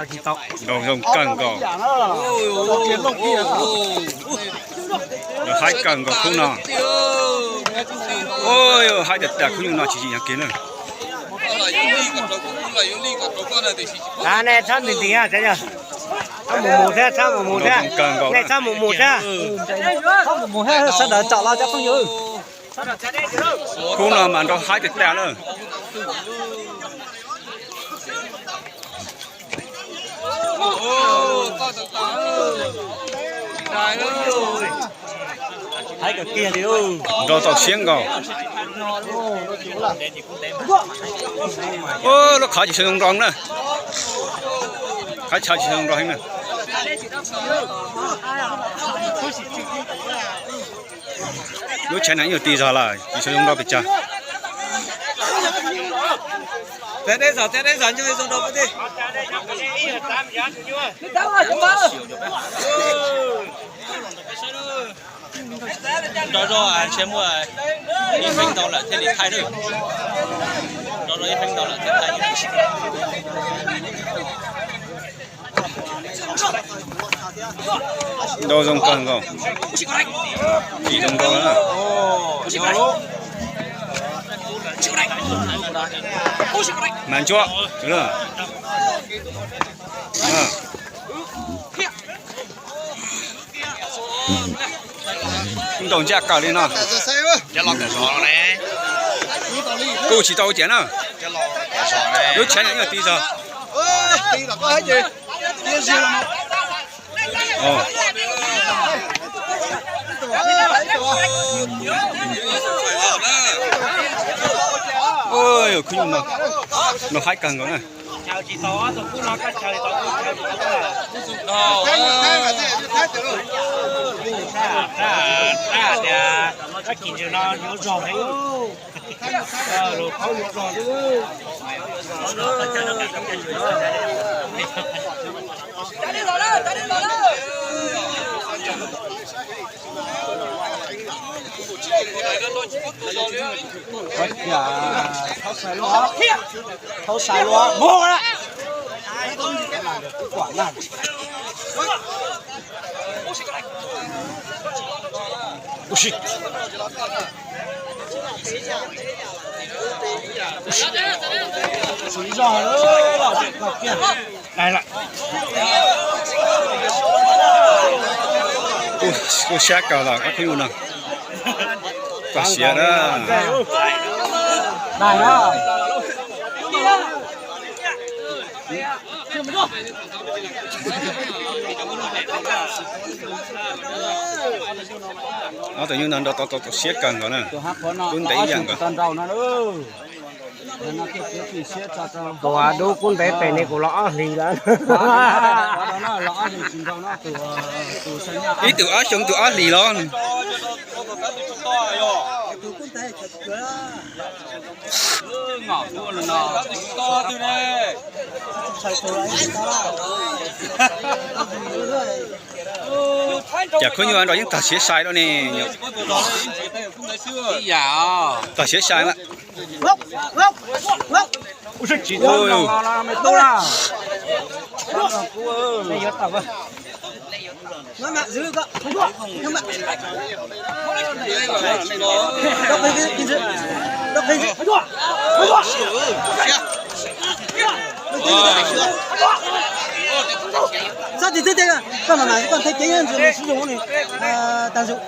Tsis tau, muaj qhov nrau zoo kawg nkaus. Nws haib kawg nkaus khub no. Ua, haib tas tas khub nyuj no tsis yog kiag na. Txhob nti nti, txhob mus mus thiab, txhob mus mus thiab. Nej txhob mus mus thiab. Sawv daws tsom los cov phooj ywg. Khub no mas nrau haib tas tas lawm. Nrau tau siab nkaus. Lub qhov tsis zoo nrau na. Qhov chaw tsis zoo nrau heev na. Lub chaw no ib nyuag ti zog lawm, tsis zoo nrau pes tsawg. Nrau zog ntshe muaj ib feeb ntau lawm thiaj li thaij na. Nrau zog ib feeb ntau lawm thiaj thaij. Nrau zoo kawg nkaus. Tsis zoo nrau na. Mas ntsuab. Nrau ncaj kawg li no. Kuj tsis tau ua cas na. Lub chaw no ib nyuag ti zog. Khub nyuj no, no haib kawg nkaus na. Thaub sai luaj, thaub sai luaj, mus lawm. Ua si. Ua si zog lawm, kiag. Dai lawm. Kuj sab kawg los ob khub nyuj no. Koj siav na. Dai na. Ob tug nyuj no nrau tau tau siab kawg nkaus na. Kub ntev ib yam nkaus. Tus dub kub ntev pem ne kuv los ob hlis lawm. Ib tug ob xyoo tus ob hlis los. Cas khub nyuj nrau yeej tag siav sai lawm ne. Tag siav sai lawm. Sab tim teb, koj mam mam koj thaij kev ntsis mus sib zoo ne. Tas zog.